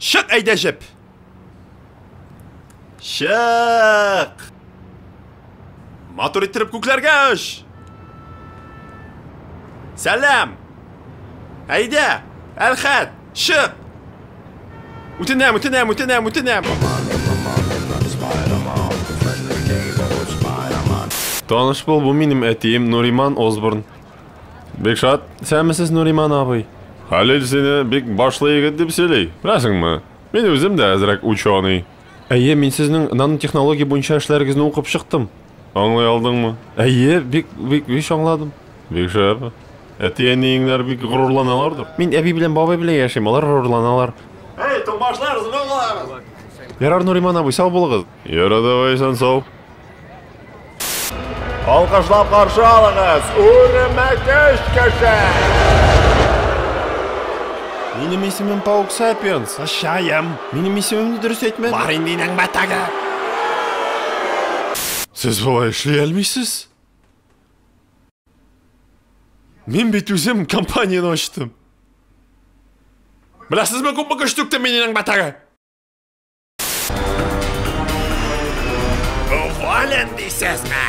Чык әйдә җеп. Чык. Матур иттереп күкләргә оч. Сәлам. Әйдә, Әлхәт, чык. Үтенәм, үтенәм, үтенәм, үтенәм. Таныш бул, бу минем әтием Нуриман Осборн. Бик шат. Сәмесез, Нуриман абый. Хәлил сине бик башлы егет дип сөйли. Беләсеңме? Мин үзем дә әзрәк ученый. Әйе, мин сезнең нанотехнология буенча эшләрегезне укып чыктым. Аңлый алдыңмы? Әйе, бик бик бик аңладым. Бик шәп. Әти-әниеңнәр бик горурланалардыр. Мин әби белән бабай белән яшим, алар горурланалар. Эй, туңбашлар, звон алабыз. Ярар, Нуриман абый, сау булыгыз. Яра, давай, исән сау. Алкышлап каршы алыгыз, Үрмәкүч кеше! Минем исемем Паук Сапиенс. Ашаем. Минем исемемне дөрес әйтмәдең. Бар инде инәң бәтәге. Сез болай эшли алмыйсыз. Мин бит үзем компанияне ачтым. Беләсезме, күпме көч түктем мин инәң бәтәге? Уволен дисезме?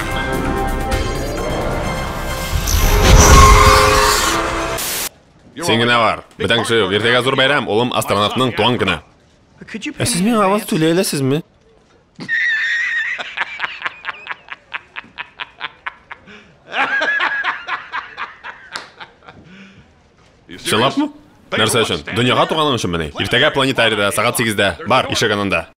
Син генә бар. Бүтән кеше юк. Иртәгә зур бәйрәм, улым астронавтның туган көне. Ә сез миңа аванс түли аласызмы? Чынлапмы? Нәрсә өчен? Дөньяга туганың өченмени? Иртәгә планетарийда, сәгать 8-дә. Бар, ишек янында.